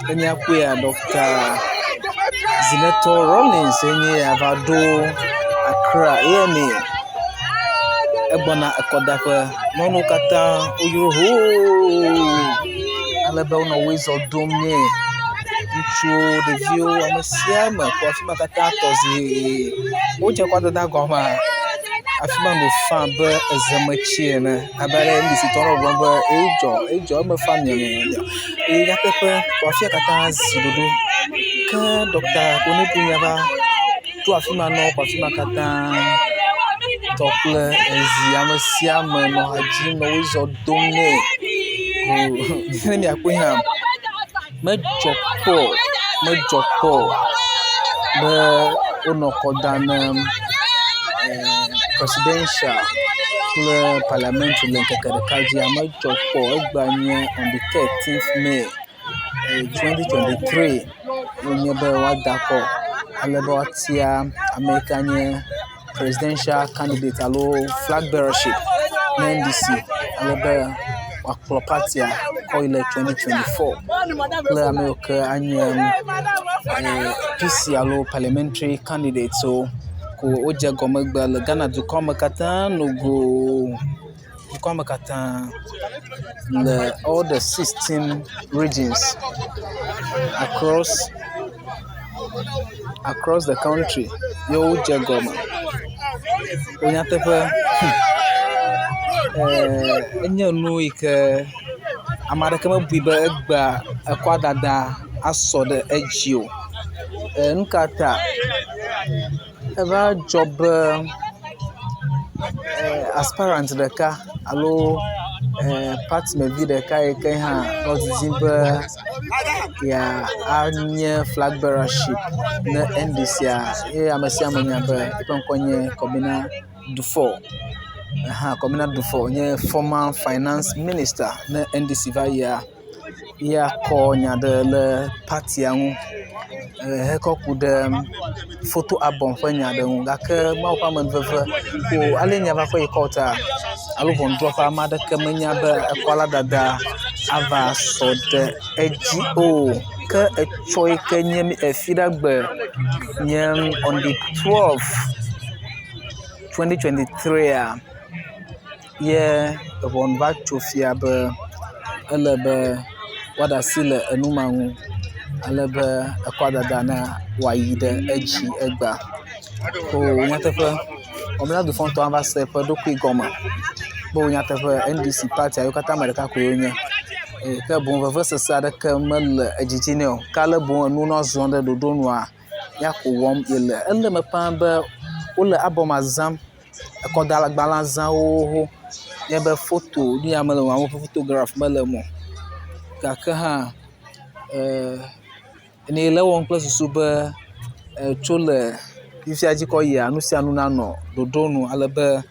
Ne míakpɔea Ɖɔkta Zinetɔ Rawlings enye ya va ɖo Akra AMA. Egbɔna ekɔdaƒe. Nyɔnuwo katã woyrɔ hoo ale be wonɔ wezɔ dom nɛ. Ŋutsuwo, ɖeviwo, ame sia ame kɔ afi ma katã tɔ zi. Wodze kɔdada gɔmea, afi ma no fa abe ezemetsi ene abe ale NDCtɔwo nɔ gbɔgblɔm be edzɔ edzɔ eme fa miamiamia. Eye nyateƒe kɔ afia katã zi ɖoɖoe. Ke ɖɔkta Konadu ya va to afi ma na wo kɔ afi ma katã tɔ kple ezi. Ame sia ame nɔ ha dzim nɔ wezɔ dom nɛ. Ne miakpɔe hã medzɔ kpɔ o, medzɔ kpɔ o be wonɔ kɔ dam na presidential kple parliamentary le ŋkeke ɖeka dzia, medzɔ kpɔ o. Egbea nye on the 13th May 2023 wonye be woada akɔ ale be woatia ame yi ke anye presidential candidate alo flag bearership na NDC ale be wòakplɔ partia kɔ yi le 2024 kple ame yiwo ke anye PC alo parliamentary candidate wo ko wodze egɔme egbea le Ghana dukɔ me katã nogo. Dukɔa me katã le all the 16 regions across the country ye wodze egɔme. Le nyateƒe enye nu yi ke ame aɖeke mebui be egbea ekɔdada asɔ ɖe edzi o. Nu ka ta? Eva dzɔ be aspirant ɖeka alo patimevi ɖeka yi ke hã nɔ didim be yeanye flag bearership ne NDC eye ame sia ame nya be eƒe ŋkɔe nye Kɔbina Duffuor. Aha Kɔbina Duffuor nye former finance minister ne NDC va yia, ya kɔ nya ɖe le patia ŋu hekɔ ku ɖe foto album ƒe nya ɖe ŋu gake Mawu ƒe amenuveve ko ale nya va kɔ yi kɔtua alo ŋɔnudrɔ̃ƒe ame aɖeke menya be ekɔ la dada ava sɔ ɖe edzi o. Ke etsɔ yi ke nye Fiɖagbe nye on the 12 2023 ye eŋɔnu va tso fia be ele be woaɖe asi le enu ma ŋu ale be ekɔdada na wòayi ɖe edzi egbea. Oo nyateƒe, Kɔbina Duffuor ŋutɔ hã va se eƒe ɖokui gɔme be nyateƒe NDC patia wo katã ame ɖeka koe wonye. Ke boŋ vevesese aɖeke mele edzi dzi nɛ o. Ke ale boŋ enuwo nɔ zɔm ɖe ɖoɖo nua, ya ko wɔm yele. Ele eme ƒãa be wole album zãm, ekɔdagbalẽa zãm xoxoxo nye be foto nu ya mele eme o, amewo ƒe fotograf mele eme o. Gake hã ne le ewɔm kple susu be tso le fifia dzi kɔ yia, nu sia nu nanɔ ɖoɖo nu ale be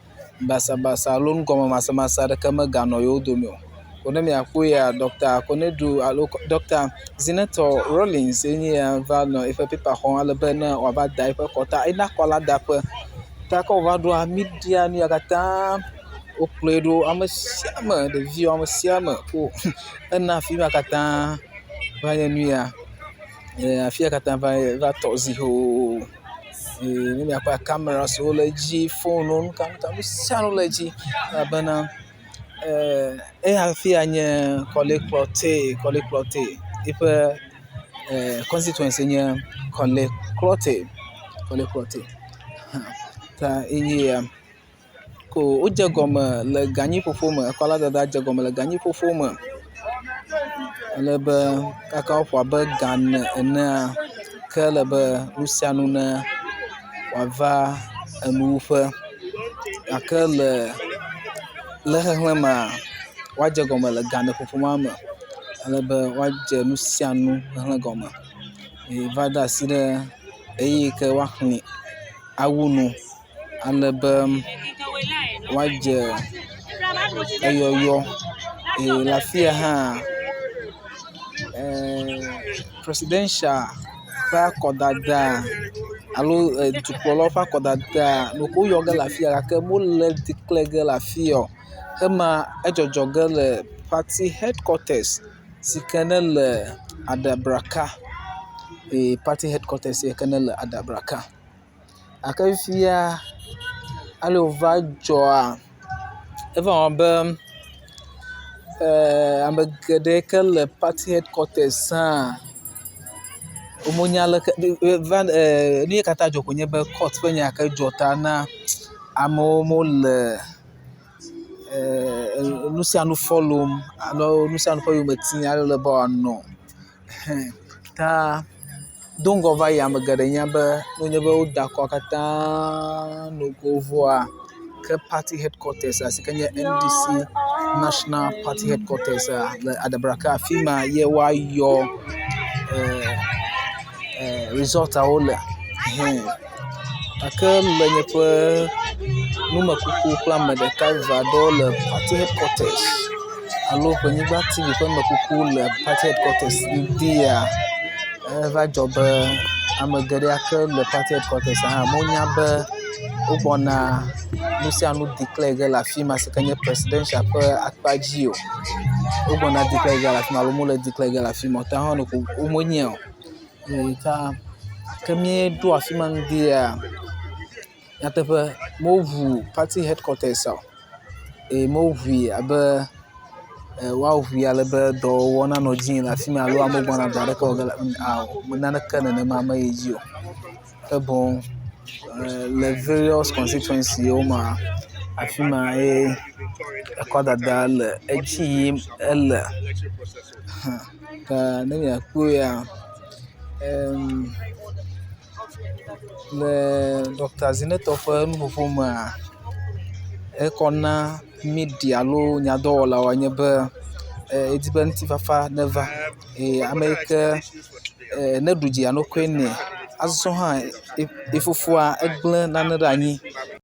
basabasa alo nugɔmemasemase aɖeke meganɔ yewo dome o. Ko ne miakpɔe ya Ɖɔkta Konadu alo Ɖɔkta Zinetɔ Rawlings enye ya va nɔ eƒe pepa xɔm ale be ne wòava da eƒe kɔta ena kɔ la daƒe. Ta ke wòva ɖoa, midia nu ya katã wokplɔe ɖo. Ame sia ame, ɖeviwo ame sia ame ko ena afi ma katã va nye nu ya. Afi ya katã va tɔ zi hoo. Ne miakpɔa kamera siwo le edzi, foniwo, nu ka nu ka, nu sia nu le edzi elabena eya afi ya nye Korle Klottey, Korle Klottey yiƒe constituency nye Korle Klottey, Korle Klottey ta enye ya. Ko wodze egɔme le ganyiƒoƒo me, ekɔla dada dze egɔme le ganyiƒoƒo me ale be kaka woaƒo abe ga ene enea, ke ele be nu sia nu ne wòava enuwuƒe gake le xexlẽmea, woadze egɔme le ga ene ƒoƒo ma me ale be woadze nu sia nu xexlẽ gɔme eye va de asi ɖe ɣeyiɣi yi ke woaxlẽe awu nu ale be woadze eyɔyɔ eye le afi ya hã presidential ƒe akɔdada alo dukplɔlawo ƒe akɔdada ɖeko woyɔ ge le afi ya gake wole declare ge le afi ya o. Ema edzɔdzɔ ge le party headquarters. si ke nele Adabraka. Party headquarters yi ke nele Adabraka. Gake fifia ale wòva dzɔa, eva wɔ abe ame geɖe yi ke le party headquarters hã womenya leke va nu ye katã dzɔ koe nye be court ƒe nya ke dzɔ ta na amewo mele nu sia nu follow alo nu sia nu ƒe yome tim ale be wòanɔ. Ɛhɛ̃ ta do ŋgɔ va yia, ame geɖe nya be nenye be woda akɔa katã nogo vɔa, ke party headquarters si ke nye NDC National Party Headquarters le Adabraka afi ma ye woayɔ resultawo le. Ɛhɛ̃ gake le nye ƒe numekuku kple ame ɖeka eve aɖewo le party headquarters alo Ƒenyigba TV ƒe numekuku le party headquarters ŋdi ya, eva dzɔ be ame geɖe ya ke le party headquarters hã wonya be wogbɔna nu sia nu declare ge le afi ma si ke nye presidential ƒe akpa dzi o. Wogbɔna declare ge le afi ma alo womele declare ge le afi ma o ta hã womenyae o. Ta ke míeɖo afi ma ŋdi ya, nyateƒe woŋu party headquarters o eye mewoŋui abe woaŋui ale be dɔwɔwɔ nanɔ edzi yim le afi ma alo amewo gbɔna dɔ aɖeke wɔ ge le ao naneke nenema meyi dzi o. Ke boŋ le various constituency wo mea, afi ma ye akɔdada le edzi yim ele. Ke ne miakpɔea, le Dr. Zinetɔ ƒe nuƒoƒo mea, ekɔ na media alo nyadɔwɔlawoe nye be edi be ŋutifafa neva eye ame yi ke neɖu dzia, nekɔe nɛ. Azɔ hã ye fofoa egblẽ nane ɖe anyi.